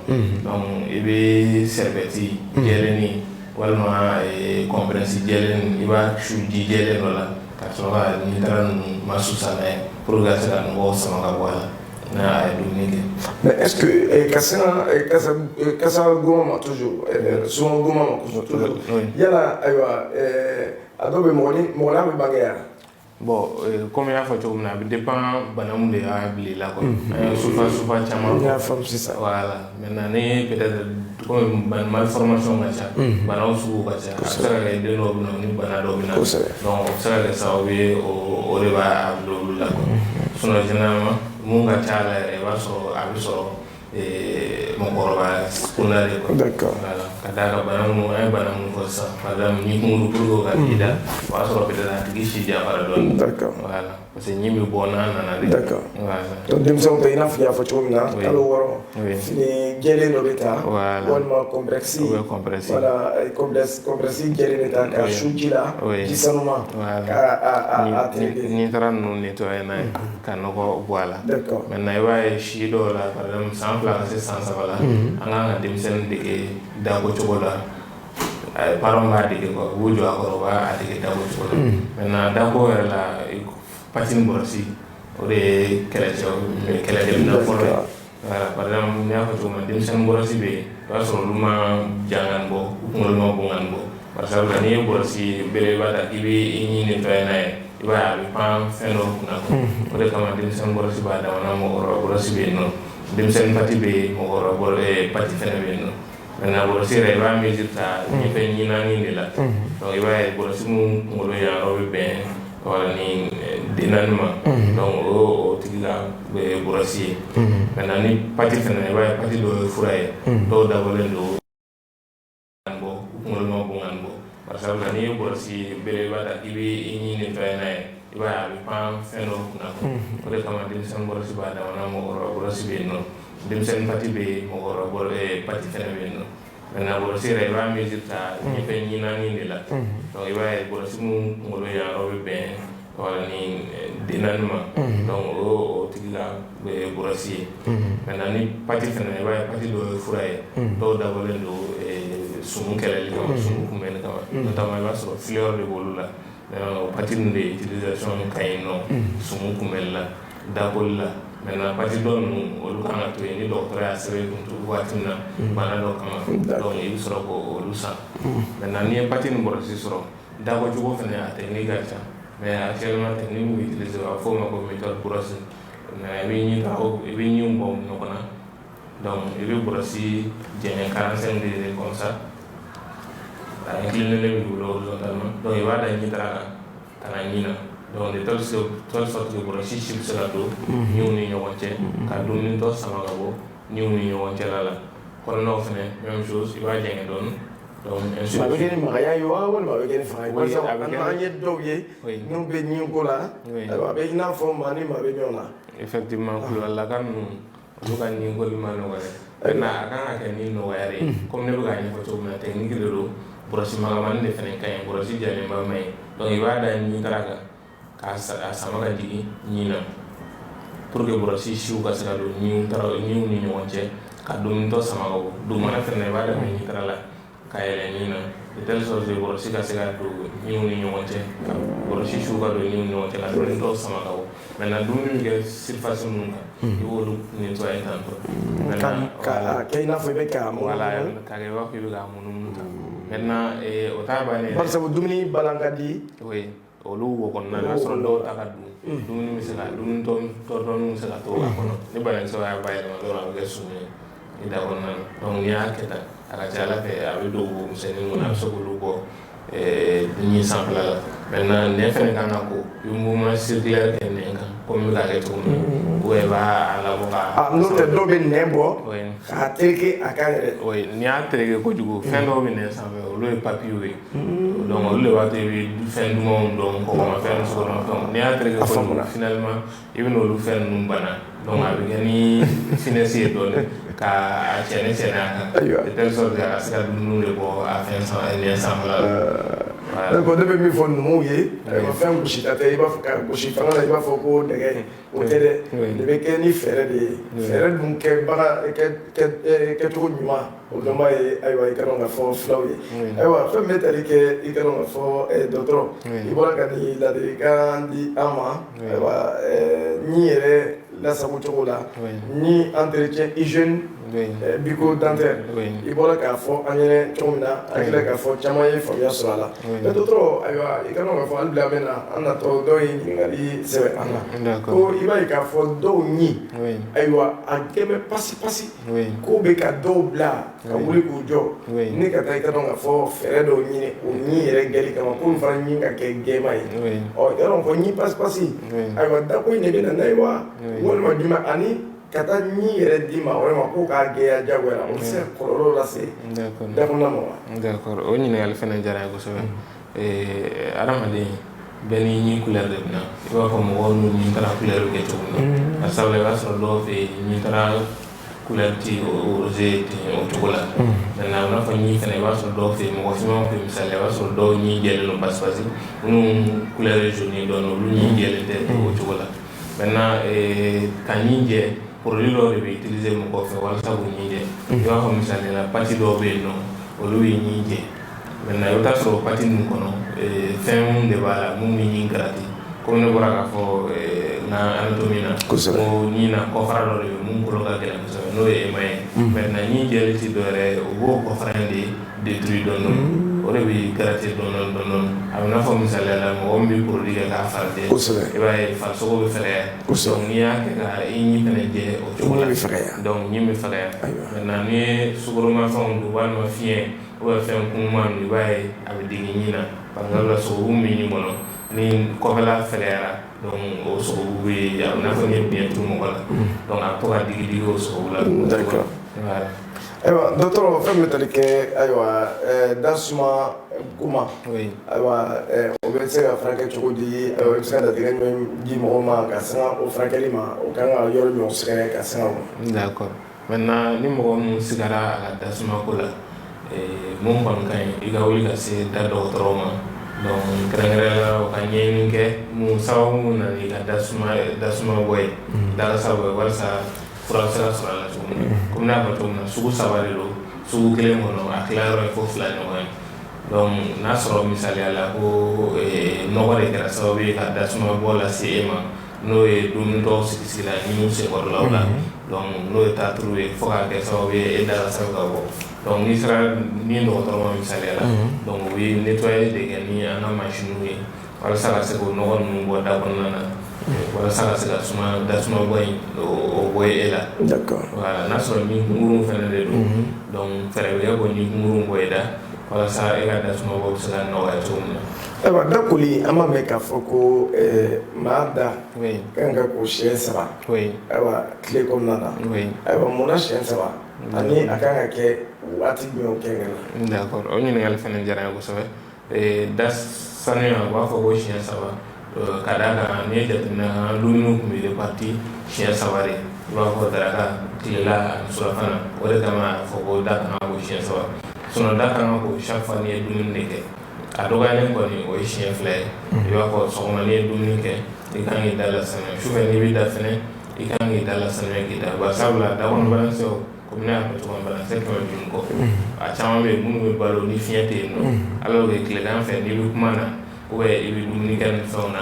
Donc i bɛ serviette jɛlennin walima compresse jɛlen, i b'a su ji jɛlen dɔ la ka sɔrɔ ka ɲintara ninnu masusa n'a ye pour que ka se ka nɔgɔw sama ka bɔ a la n'a ye dumuni kɛ. Mais est-ce que ka sina kasa kasa goma ma toujours, suman goma ma toujours, yala, ayiwa, a dɔw bɛ mɔgɔ ni mɔgɔ n'a bɛ bange yan? Bon, comme i y'a fɔ cogo min na, a bɛ dépend bana mun de y'a bila i la quoi. An ye sufa sufa caman N y'a faamu sisan. Voilà. Maintenant, ni peut-être comme malformation ka ca, banaw sugu ka ca, a bɛ se ka kɛ den dɔw bɛ na ni bana dɔw bɛ na. Donc o bɛ se ka kɛ sababu ye, o de b'a bila olu la quoi. Sinon, généralement, mun ka ca la yɛrɛ, i b'a sɔrɔ a bɛ sɔrɔ mɔgɔkɔrɔba kunda de quoi. Voilà. Ka d'a kan bana minnu, an ye bana minnu fɔ sisan, par exemple ɲi kunkuru, pour que o ka k'i la, o b'a sɔrɔ peut-être a tigi si janfara dɔɔnin. Voilà. Parce que ɲi bɛ bɔ n'a nana de. Voilà. Donc denmisɛnw ta, i n'a fɔ i y'a fɔ cogo min na, kalo 6, fini jɛlen dɔ bɛ ta, walima compresse. Ou bien compresse. Voilà, compresse jɛlen bɛ ta ka su ji la, ji sanuma, ka a tereke. N'i taara ninnu nettoyer n'a ye ka nɔgɔ bɔ a la. Maintenant, i b'a ye si dɔw la, par exemple san 2 ka se san 3 la, an kan ka denmisɛnnin dege dako cogo la. Parents b'a dege quoi, u b'u jɔ a kɔrɔ, u b'a dege dako cogo la. Maintenant, dako yɛrɛ la, pâte ni brosse, o de ye kɛlɛcɛ kɛlɛkɛminɛn fɔlɔ ye. Voilà, par exemple, n y'a fɔ cogo min na, denmisɛnnin brosse bɛ yen, i b'a sɔrɔ olu ma jan ka bɔ, u kunkolo ma bon ka bɔ. Par exemple, n'i ye brosse belebeleba ta k'i bɛ i ɲin nettoyer n'a ye, i b'a ye a bɛ pan fɛn dɔ kunna quoi. O de kama denmisɛnnin brosse b'a dama na, mɔgɔkɔrɔba brosse bɛ yen nɔ, denmisɛnnin pâte bɛ yen, mɔgɔkɔrɔba pâte fɛnɛ bɛ yen nɔ. Maintenant, brosse yɛrɛ, i b'a mesure ta ɲɛfɛ ɲin naani de la. Donc i b'a ye brosse mun kunkolo yan yɔrɔ bɛ bɛn, voilà, ni den naani ma, donc o y'o tigi ka brosse ye. Maintenant, ni pâte fɛnɛ, i b'a ye pâte dɔw ye fura ye, dɔw dabɔlen don bɔ, u kunkolo ma bon ka bɔ. Par exemple, n'i ye brosse belebeleba ta k'i bɛ i ɲin nettoyer n'a ye, i b'a ye a bɛ pan fɛn dɔ kunna quoi. O de kama denmisɛnnin brosse b'a dama na, mɔgɔkɔrɔba brosse bɛ yen nɔ, denmisɛnnin pâte bɛ yen, mɔgɔkɔrɔba pâte fɛnɛ bɛ yen nɔ. Maintenant, brosse yɛrɛ, i b'a mesure ta ɲɛfɛ ɲin naani de la. Donc i b'a ye brosse mun kunkolo yan yɔrɔ bɛ bɛn, voilà, ni den naani ma, donc o y'o tigi ka brosse ye. Maintenant, ni pâte fɛnɛ, i b'a ye pâte dɔw ye fura ye, dɔw dabɔlen don sumu kɛlɛli kama, sumu kunbɛnni kama. Notamment, i b'a sɔrɔ fluor de b'olu la. O pâte ninnu de utilisation ka ɲi nɔ sumu kunbɛnli la, dakoli la. Maintenant, pâte dɔ ninnu, olu kan ka to yen ni dɔgɔtɔrɔ y'a sɛbɛn i kun waati min na bana dɔ kama, donc i bɛ sɔrɔ k'olu san. Maintenant, n'i ye pâte ni brosse sɔrɔ, dakocogo fɛnɛ, a technique ka ca, mais actuellement technique min bɛ utiliser, a bɛ fɔ o ma ko méthode brosse. Mais i bɛ ɲin ta, i bɛ ɲinw bɔ ɲɔgɔn na, donc i bɛ brosse jɛngɛ 45 degrés comme ça, a incliné b'i bolo horizontalement, donc i b'a da ɲin tara kan ka na ɲin na, donc de telle sorte que brosse si bɛ se ka don ɲinw ni ɲɔgɔn cɛ ka dumuni tɔ sama ka bɔ ɲinw ni ɲɔgɔn cɛla la. Kɔnɔnaw fɛnɛ, même chose, i b'a jɛngɛ dɔɔni, donc ainsi A bɛ kɛ ni magaya ye wa, walima a bɛ kɛ ni fanga ye? Barisa an ye dɔw ye n'u bɛ ɲin ko la, ayiwa, a bɛ i n'a fɔ maa ni maa bɛ ɲɔgɔn na. Effectivement, kulubalilaka ninnu, olu ka ɲin koli ma nɔgɔ dɛ. Maintenant, a kan ka kɛ ni nɔgɔya de ye, comme ne bɛ k'a ɲɛfɔ cogo min na, technique de don. Brosse magamani de fɛnɛ ka ɲi, brosse jalenba ma ɲi. Donc i b'a da ɲin tara kan k'a sama ka jigin ɲin na pour que brosse siw ka se ka don ɲinw tara ɲinw ni ɲɔgɔn cɛ ka dumunitɔ sama ka bɔ. Dugumana fɛnɛ, i b'a daminɛ ɲin tara la ka yɛlɛ ɲin na, de telle sorte que brosse ka se ka don ɲinw ni ɲɔgɔn cɛ, ka brosse siw ka don ɲinw ni ɲɔgɔn cɛ ka dumunitɔ sama ka bɔ. Maintenant, dumuni bɛ kɛ surface minnu kan, i b'olu nettoyer tantôt. Ka kɛ i n'a fɔ i bɛ k'a munumunu. Voilà, k'a kɛ i b'a fɔ i bɛ k'a munumunu tan. Maintenant, o t'a bannen ye. Barisa dumuni balan ka di. Oui, olu wo kɔnɔna na, i b'a sɔrɔ dɔw ta ka dun, dumuni bɛ se ka dumuni tɔ dɔɔni bɛ se ka to a kɔnɔ. Ni banakisɛw y'a bayɛlɛma dɔrɔn, a bɛ kɛ sumu ye i da kɔnɔna na. Donc n'i y'a kɛ tan, a ka ca Ala fɛ, a bɛ don wo misɛnnin kɔnɔ, a bɛ se k'olu bɔ ɲin sanfɛla la. Maintenant, nɛn fɛnɛ kan ka ko, i bɛ mouvement circulaire kɛ nɛn kan komi n bɛ k'a kɛ cogo min na, ou bien i b'a labɔ ka. N'o tɛ, dɔw bɛ nɛn bɔ k'a tereke a kan yɛrɛ. Oui, n'i y'a tereke kojugu, fɛn dɔw bɛ nɛn sanfɛ, olu ye papilles ye, donc olu de b'a to i bɛ fɛn dumanw dɔn, kɔgɔmafɛn, sukaromafɛnw. N'i y'a tereke kojugu, finalement i bɛ n'olu fɛn ninnu bana. Donc a bɛ kɛ ni finesse ye dɔɔnin ka a cɛnni cɛnni a kan, de telle sorte que a ka se ka dumuni de bɔ a fɛn nɛn sanfɛla la. Donc ne bɛ min fɔ numuw ye, ayiwa, fɛn gosita tɛ, i b'a fɔ ka gosi fanga la, i b'a fɔ ko nɛgɛ, o tɛ dɛ. Nin bɛ kɛ ni fɛɛrɛ de ye, fɛɛrɛ dun kɛbaga kɛcogo ɲuman, o dɔnbaa ye, ayiwa, i ka dɔn ka fɔ filaw ye. Ayiwa, fɛn min bɛ tali kɛ, i ka dɔn ka fɔ dɔgɔtɔrɔ, i bɔra ka nin ladilikan di an ma, ayiwa, ɲin yɛrɛ lasago cogo la ni entretien hygiène bucco-dentaire, i bɔra k'a fɔ an ɲɛnɛ cogo min na, an kɛlen k'a fɔ caman ye faamuya sɔrɔ a la. Mais dɔgɔtɔrɔ, ayiwa, i ka dɔn k'a fɔ hali bi an bɛ na an natɔ, dɔw ye ɲininkali sɛbɛn an na ko i b'a ye k'a fɔ dɔw ɲin, ayiwa, a kɛ bɛ pasi pasi ko bɛ ka dɔw bila ka wuli k'u jɔ ni ka taa, i ka dɔn k'a fɔ fɛɛrɛ dɔw ɲini o ɲin yɛrɛ gɛli kama, komi fana ɲin ka kɛ gɛlɛma ye. Ɔ, i ka dɔn k'a fɔ ɲin pasi pasi, ayiwa, dako in de bɛ na n'a ye wa, walima jumɛn, ani ka taa ɲin yɛrɛ d'i ma walima ko k'a gɛlɛya diyagoya la, o bɛ se ka kɔlɔlɔ lase da kɔnɔna ma wa? D'accord, o ɲininkali fana diyara n ye kosɛbɛ. Adamaden bɛɛ n'i ɲin couleur de bɛ na, i b'a fɔ mɔgɔw n'u ɲin tara couleur bɛ kɛ cogo min na. Bari sabula i b'a sɔrɔ dɔw fɛ yen, ɲin tara couleur ti rose ten o cogo la. Maintenant, a bɛ n'a fɔ ɲin fana, i b'a sɔrɔ dɔw fɛ yen, mɔgɔ finmanw fɛ yen, misali, i b'a sɔrɔ dɔw ɲin jɛlen don pasi pasi, minnu couleur ye jaune ye dɔɔnin, olu ɲin jɛlen tɛ o cogo la. Maintenant, ka ɲin jɛ, produit dɔw de bɛ utiliser mɔgɔw fɛ walasa k'u ɲin jɛ. I b'a fɔ misali la, pâte dɔw bɛ yen nɔ, olu bɛ ɲin jɛ. Maintenant i bɛ taa sɔrɔ pâte ninnu kɔnɔ, fɛn de b'a la mun bɛ ɲin gratter. Komi ne bɔra k'a fɔ n ka anatomie na, ko ɲin na kɔfara dɔ de bɛ mun kolo ka gɛlɛn kosɛbɛ, n'o ye émail ye. Maintenant ɲin jɛli tɛ dɔwɛrɛ ye, o b'o kɔfara in de détruire dɔɔnin dɔɔnin, o de bɛ gratter dɔɔnin dɔɔnin. A bɛ n'a fɔ misaliya la, mɔgɔ min bɛ produit kɛ k'a fari jɛ, i b'a ye farisogo bɛ fɛgɛya. Donc n'i y'a kɛ ka i ɲin fɛnɛ jɛ o cogo la, ɲin bɛ fɛgɛya. Donc ɲin bɛ fɛgɛya. Maintenant n'i ye sukoromafɛnw dun walima fiɲɛ ou bien fɛn kunuman ninnu, i b'a ye a bɛ digi ɲin na. Par exemple sogobu min bɛ ɲin kɔnɔ, ni kɔfɛla fɛgɛyara, donc o sogobu bɛ, a bɛ n'a fɔ n'i ye biɲɛ turu mɔgɔ la, donc a bɛ to ka digi digi o sogobu la. D'accord. Voilà. Ayiwa dɔgɔtɔrɔ, fɛn min bɛ tali kɛ, ayiwa, da suma kuma, ayiwa, o bɛ se ka furakɛ cogo di? Ayiwa, i bɛ se ka latigɛ jumɛn di mɔgɔw ma ka sanga o furakɛli ma? O kan ka yɔrɔ jumɛn sɛgɛrɛ ka sanga o ma? D'accord. Maintenant ni mɔgɔ min sigara a ka da suma ko la, mun kɔni ka ɲi, i ka wuli ka se da dɔgɔtɔrɔw ma. Donc kɛrɛnkɛrɛnnenya la, u ka ɲɛɲini kɛ mun sababu mun nana i ka da suma bɔ ye, da kasa bɔ ye, walasa fura bɛ se ka sɔrɔ a la cogo min na. Komi n'a fɔ cogo min na, sugu saba de don sugu kelen kɔnɔ, a tilayɔrɔ ye fo fila ɲɔgɔn ye. Donc n'a sɔrɔ misaliya la ko nɔgɔ de kɛra sababu ye ka da suma bɔ lase e ma, n'o ye dumuni tɔw sigi sigi la ɲinw senkɔrɔlaw la, donc n'o ye tartre ye, fo k'a kɛ sababu ye e da kasa bɛ ka bɔ. Donc n'i sera ni dɔgɔtɔrɔ ma misaliya la, donc u bɛ nettoyer de kɛ ni an ka machine ye walasa ka se k'o nɔgɔ ninnu bɔ da kɔnɔna na, walasa ka se ka suma da suma bɔ in o bɔ e la. Voilà. N'a sɔrɔ ɲin kunkurun fɛnɛ de don, donc fɛɛrɛ bɛ kɛ k'o ɲin kunkurun bɔ i da walasa e ka da suma bɔ bɛ se ka nɔgɔya cogo min na. Ayiwa, da koli, an b'a mɛn k'a fɔ ko maa da kan ka ko siɲɛ saba, ayiwa, tile kɔnɔna na. Ayiwa, munna siɲɛ saba, ani a kan ka kɛ waati jumɛn kɛrɛnkɛrɛn na? D'accord, o ɲininkali fɛnɛ diyara n ye kosɛbɛ. Da sanuya, u b'a fɔ ko siɲɛ saba ka d'a kan n'i ye jateminɛ kɛ, an ka dumuniw tun bɛ réparti siɲɛ saba de, i b'a fɔ daraka, tilela ani surafana. O de kama a fɔ ko da kan ka ko siɲɛ saba. Sinon da kan ka ko chaque fois n'i ye dumuni de kɛ, a dɔgɔyalen kɔni o ye siɲɛ fila ye. I b'a fɔ sɔgɔma n'i ye dumuni kɛ, i kan k'i da lasanuya. Sufɛ n'i bɛ da fɛnɛ, i kan k'i da lasanuya k'i da. Bari sabula da kɔnɔ banakisɛw, komi ne y'a fɔ cogo min, banakisɛ 500 kɔ, a caman bɛ yen minnu bɛ balo ni fiɲɛ tɛ yen nɔ. Alors que tilegan fɛ, n'i bɛ kuma na ou bien i bɛ dumuni kɛ ni fɛnw na,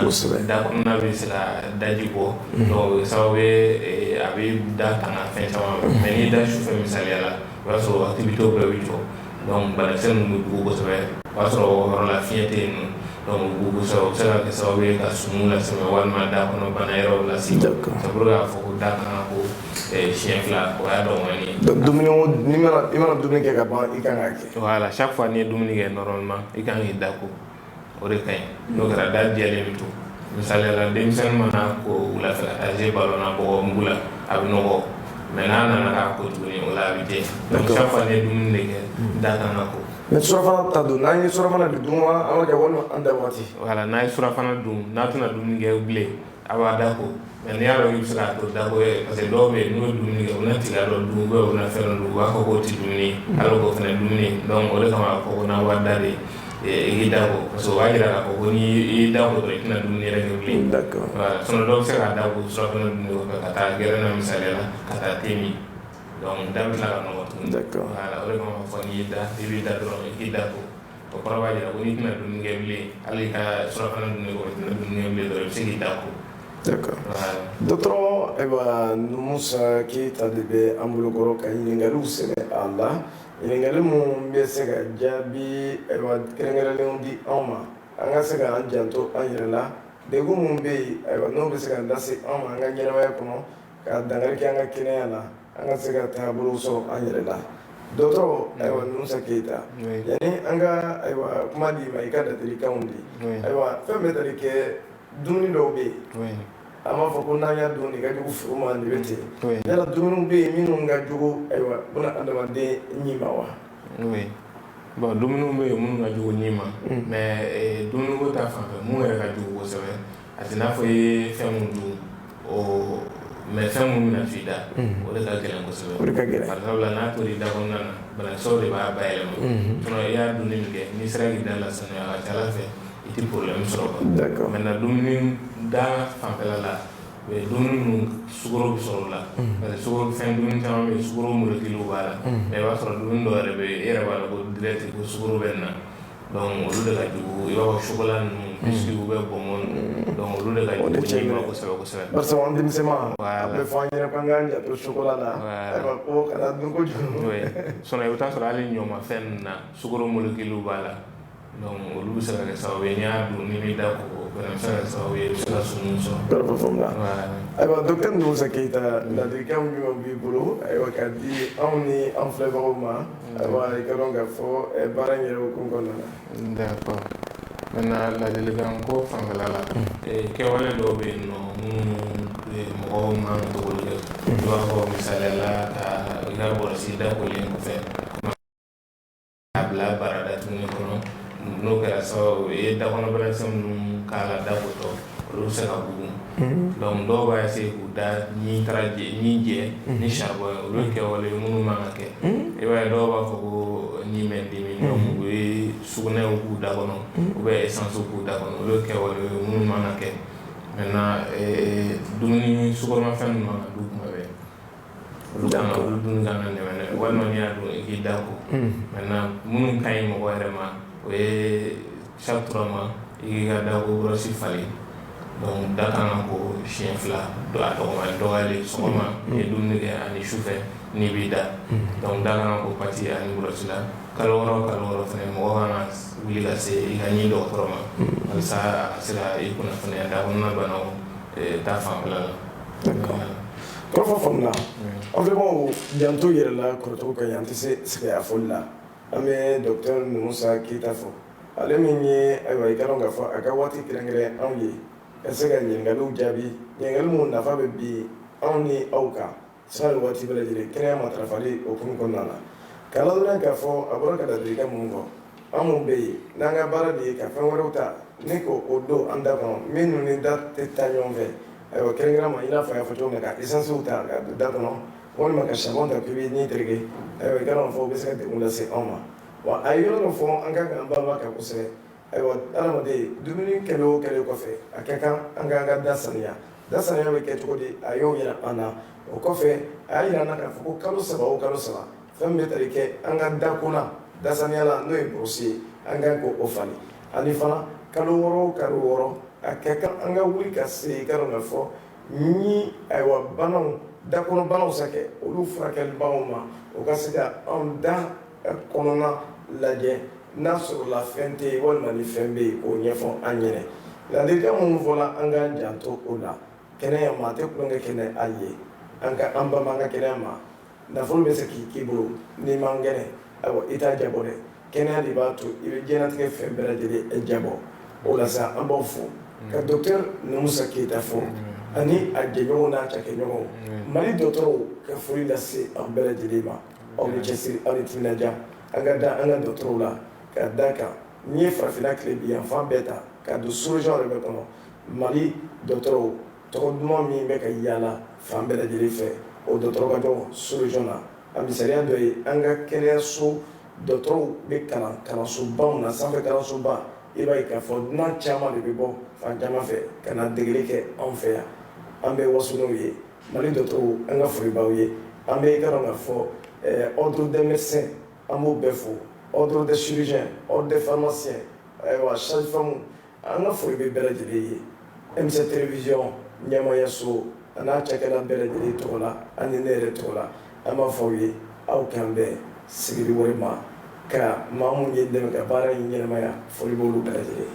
da kɔnɔna bɛ se ka daji bɔ, donc o bɛ kɛ sababu ye a bɛ da tanga fɛn caman ma. Mais n'i da sufɛ misaliya la, o b'a sɔrɔ activité bɛɛ bɛ jɔ, donc banakisɛ ninnu bɛ bugu kosɛbɛ. O b'a sɔrɔ o yɔrɔ la fiɲɛ tɛ yen nɔ, donc u bugu kosɛbɛ, o bɛ se ka kɛ sababu ye ka sumu lase ma walima da kɔnɔ bana yɛrɛw lase ma. C'est pour k'a fɔ ko da kan ka ko siɲɛ fila, o y'a dɔgɔmani ye. Donc dumuni o, n'i mana i mana dumuni kɛ ka ban, i kan k'a kɛ? Voilà, chaque fois n'i ye dumuni kɛ, normalement i kan k'i da ko, o de ka ɲi. N'o kɛra, da jɛlen bɛ to. Misaliya la, denmisɛnnin mana ko wula fɛ ka taa jouer ballon na bɔgɔ mugu la, a bɛ nɔgɔ, mais n'a nana k'a ko tuguni, o la a bɛ jɛ. Donc chaque fois n'i ye dumuni de kɛ, da kan ka ko. Mais surafana ta dun, n'an ye surafana de dun wa, an ka kɛ walima an da waati? Voilà, n'a ye surafana dun, n'a tɛna dumuni kɛ bilen, a b'a da ko. Mais n'i y'a dɔn k'i bɛ se k'a to dako ye, parce que dɔw bɛ yen, n'u ye dumuni kɛ, u bɛna tiga dɔ dun ou bien u bɛna fɛn dɔ dun, u b'a fɔ k'o tɛ dumuni ye, alors k'o fana ye dumuni ye. Donc o de kama a fɔ ko n'a b'a da de, i k'i da ko, parce que o b'a jira k'a fɔ ko n'i y'i da ko dɔrɔn, i tɛna dumuni yɛrɛ kɛ bilen. Voilà, sinon dɔw bɛ se k'a da ko surafana dunni kɔfɛ ka taa gɛrɛn na misaliya la, ka taa te min, donc da bɛ tila ka nɔgɔ tuguni. Voilà, o de kama a fɔ n'i y'i da, i b'i da dɔrɔn, i k'i da ko. O kɔrɔ b'a jira ko n'i tɛna dumuni kɛ bilen, hali i ka surafana dunni kɔfɛ, i tɛna dumuni kɛ bilen dɔrɔn, i bɛ se k'i da ko. Voilà. Dɔgɔtɔrɔ, ayiwa, Musa Keyita de bɛ an bolokɔrɔ ka ɲininkaliw sɛbɛn a la, ɲininkali minnu bɛ se ka jaabi, ayiwa, kɛrɛnkɛrɛnnenw di anw ma, an ka se k'an janto an yɛrɛ la, degun minnu bɛ yen, ayiwa, n'o bɛ se ka lase an ma an ka ɲɛnamaya kɔnɔ ka dankari kɛ an ka kɛnɛya la, an ka se ka taabolo sɔrɔ an yɛrɛ la. Dɔgɔtɔrɔ, ayiwa, Musa Keyita, yanni an ka, ayiwa, kuma d'i ma, i ka ladilikanw di, ayiwa, fɛn bɛ tali kɛ dumuni dɔw bɛ yen, an b'a fɔ ko n'an y'a dun, nin ka jugu furu ma, nin bɛ ten. Yala dumuni bɛ yen minnu ka jugu, ayiwa, buna adamaden ɲi ma wa? Oui, bon, dumuniw bɛ yen minnu ka jugu ɲi ma, mais dumuniko ta fanfɛ, mun yɛrɛ ka jugu kosɛbɛ, a tɛ n'a fɔ i ye fɛn mun dun o, mais fɛn mun bɛna to i da, o de ka gɛlɛn kosɛbɛ. O de ka gɛlɛn. Bari sabula n'a tora i da kɔnɔna na, banakisɛw de b'a bayɛlɛma. Sinon i y'a dunni min kɛ, n'i sera k'i da lasanuya, a ka ca Ala fɛ i tɛ problème sɔrɔ quoi. Maintenant dumuni da fanfɛla la, dumuni minnu sukaro bɛ sɔrɔ o la, parce que sukaro fɛn dumuni caman bɛ yen, sukaro molécule b'a la. Mais i b'a sɔrɔ dumuni dɔw yɛrɛ bɛ yen, e yɛrɛ b'a dɔn ko direct ko sukaro bɛ nin na. Donc olu de ka jugu, i b'a fɔ chocolat ninnu, biscuit ou bien bonbon ninnu. Donc olu de ka jugu ɲin ma kosɛbɛ kosɛbɛ. Barisa an denmisɛnma, a bɛ fɔ an ɲɛna k'an k'an janto chocolat la, ayiwa, ko kana dun kojugu. Oui, sinon i bɛ taa sɔrɔ hali ɲɔmafɛn ninnu na, sukaro molécule b'a la. Donc olu bɛ se ka kɛ sababu ye, n'i y'a dun, n'i m'i da ko, o fana bɛ se ka kɛ sababu ye, i bɛ se ka sumu sɔrɔ. Kɔrɔfɔ faamuna. Ayiwa, docteur Noumoussa Keita, ladilikan jumɛn b'i bolo, ayiwa, k'a di anw ni an filɛbagaw ma, ayiwa, i ka dɔn k'a fɔ baara in yɛrɛ hukumu kɔnɔna na? D'accord. Maintenant, ladilikan ko fanfɛla la, kɛwale dɔw bɛ yen nɔ minnu mɔgɔw man kan ka k'olu kɛ. I b'a fɔ misaliya la, ka i ka bɔrɔsi da kolen kɔfɛ k'a bila barada tuguni kɔnɔ, n'o kɛra sababu ye dakɔnɔ banakisɛ minnu k'a la da kotɔ, olu bɛ se ka bugun. Donc dɔw b'a essayer k'u da ɲin taara ɲin jɛ ni charbon ye. Olu ye kɛwale ye minnu man ka kɛ. I b'a ye dɔw b'a fɔ ko ɲin bɛ n dimi, donc u ye sugunɛw k'u da kɔnɔ ou bien essence k'u da kɔnɔ. Olu ye kɛwale ye minnu man ka kɛ. Maintenant, dumuni sukaromafɛn ninnu man ka dun kuma bɛɛ. Olu kan ka, olu dun kan ka nɛmɛ, walima n'i y'a dun, i k'i da ko. Maintenant, minnu ka ɲi mɔgɔ yɛrɛ ma, o ye chaque 3 mois i k'i ka dako brosse falen. Donc da kan ka ko siɲɛ 2 a dɔgɔma dɔgɔyalen, sɔgɔma n'i ye dumuni kɛ ani sufɛ n'i b'i da. Donc da kan ka ko pâte ani brosse la. Kalo 6, kalo 6 fɛnɛ, mɔgɔ kan ka wuli ka se i ka ɲin dɔgɔtɔrɔ ma walasa a ka se ka i kunnafoniya da kɔnɔna banaw ta fanfɛla la. D'accord, kɔrɔfɔ faamuna. An filɛbagaw, janto yɛrɛ la kɔrɔcogo ka ɲi, an tɛ se sɛgɛn a fɔli la. An bɛ docteur Noumoussa Keita fɔ, ale min ye, ayiwa, i ka dɔn k'a fɔ a ka waati kɛrɛnkɛrɛn anw ye ka se ka ɲininkaliw jaabi, ɲininkali minnu nafa bɛ bi anw ni aw kan sanga ni waati bɛɛ lajɛlen, kɛnɛya matarafali hukumu kɔnɔna la. K'a ladɔnniya k'a fɔ a bɔra ka ladilikan minnu fɔ, an minnu bɛ yen n'an ka baara de ye ka fɛn wɛrɛw ta ni k'o don an da kɔnɔ, minnu ni da tɛ taa ɲɔgɔn fɛ, ayiwa, kɛrɛnkɛrɛn ma, i n'a fɔ a y'a fɔ cogo min na, ka essence ta ka don da kɔnɔ, walima ka charbon ta k'i bɛ ɲin tereke, ayiwa, i ka dɔn k'a fɔ o bɛ se ka degun lase anw ma. Wa a ye yɔrɔ dɔ fɔ, an kan k'an banba kan kosɛbɛ. Ayiwa, adamaden dumuni kɛlen o kɛlen kɔfɛ, a ka kan an k'an ka da saniya. Da saniya bɛ kɛ cogo di? A y'o yira an na. O kɔfɛ, a y'a yira an na k'a fɔ ko kalo 3 o kalo 3, fɛn min bɛ tali kɛ an ka da ko la, da saniya la, n'o ye brosse ye, an kan k'o falen. Ani fana, kalo 6 o kalo 6, a ka kan an ka wuli ka se, i ka dɔn k'a fɔ ni, ayiwa, banaw, dakɔnɔ banaw sa kɛ, olu furakɛlibagaw ma, o ka se ka anw da kɔnɔna lajɛ, n'a sɔrɔla fɛn tɛ yen walima ni fɛn bɛ yen, k'o ɲɛfɔ an ɲɛnɛ. Ladilikan minnu fɔla, an k'an janto o la. Kɛnɛya, maa tɛ tulonkɛ kɛnɛ ye, an ka an banba an ka kɛnɛya ma. Nafolo bɛ se k'i k'i bolo, n'i man kɛnɛ, ayiwa, i t'a jabɔ dɛ. Kɛnɛya de b'a to i bɛ diɲɛlatigɛ fɛn bɛɛ lajɛlen jabɔ. O la sa, an b'aw fo ka docteur Noumoussa Keita fo ani a jɛɲɔgɔnw n'a cakɛɲɔgɔnw, Mali dɔgɔtɔrɔw, ka foli lase aw bɛɛ lajɛlen ma. Aw ni cɛsiri, aw ni timinadiya. An ka da an ka dɔgɔtɔrɔw la, ka da kan n'i ye farafinna tile bi yan fan bɛɛ ta ka don sous-région yɛrɛ bɛɛ kɔnɔ, Mali dɔgɔtɔrɔw tɔgɔ duman min bɛ ka yaala fan bɛɛ lajɛlen fɛ, o dɔgɔtɔrɔ ka dɔgɔ sous-région na. A misaliya dɔ ye, an ka kɛnɛyaso dɔgɔtɔrɔw bɛ kalan kalansobaw na, sanfɛ kalansoba, i b'a ye k'a fɔ dunan caman de bɛ bɔ fan caman fɛ ka na degeli kɛ anw fɛ yan. An bɛ waso n'o ye. Mali dɔgɔtɔrɔw, an ka foli b'aw ye. An bɛ, i ka dɔn k'a fɔ, ordre des médecins, an b'o bɛɛ fo, ordre des chirurgiens, ordre des pharmaciens, ayiwa, sage-femme, an ka foli bɛ bɛɛ lajɛlen ye. M7 Télévision ɲɛmayaso a n'a cakɛda bɛɛ lajɛlen tɔgɔ la ani ne yɛrɛ tɔgɔ la, an b'a fɔ aw ye, aw k'an bɛn sigili wɛrɛ ma. Ka maa mun ye dɛmɛ ka baara in ɲɛnamaya, foli b'olu bɛɛ lajɛlen ye.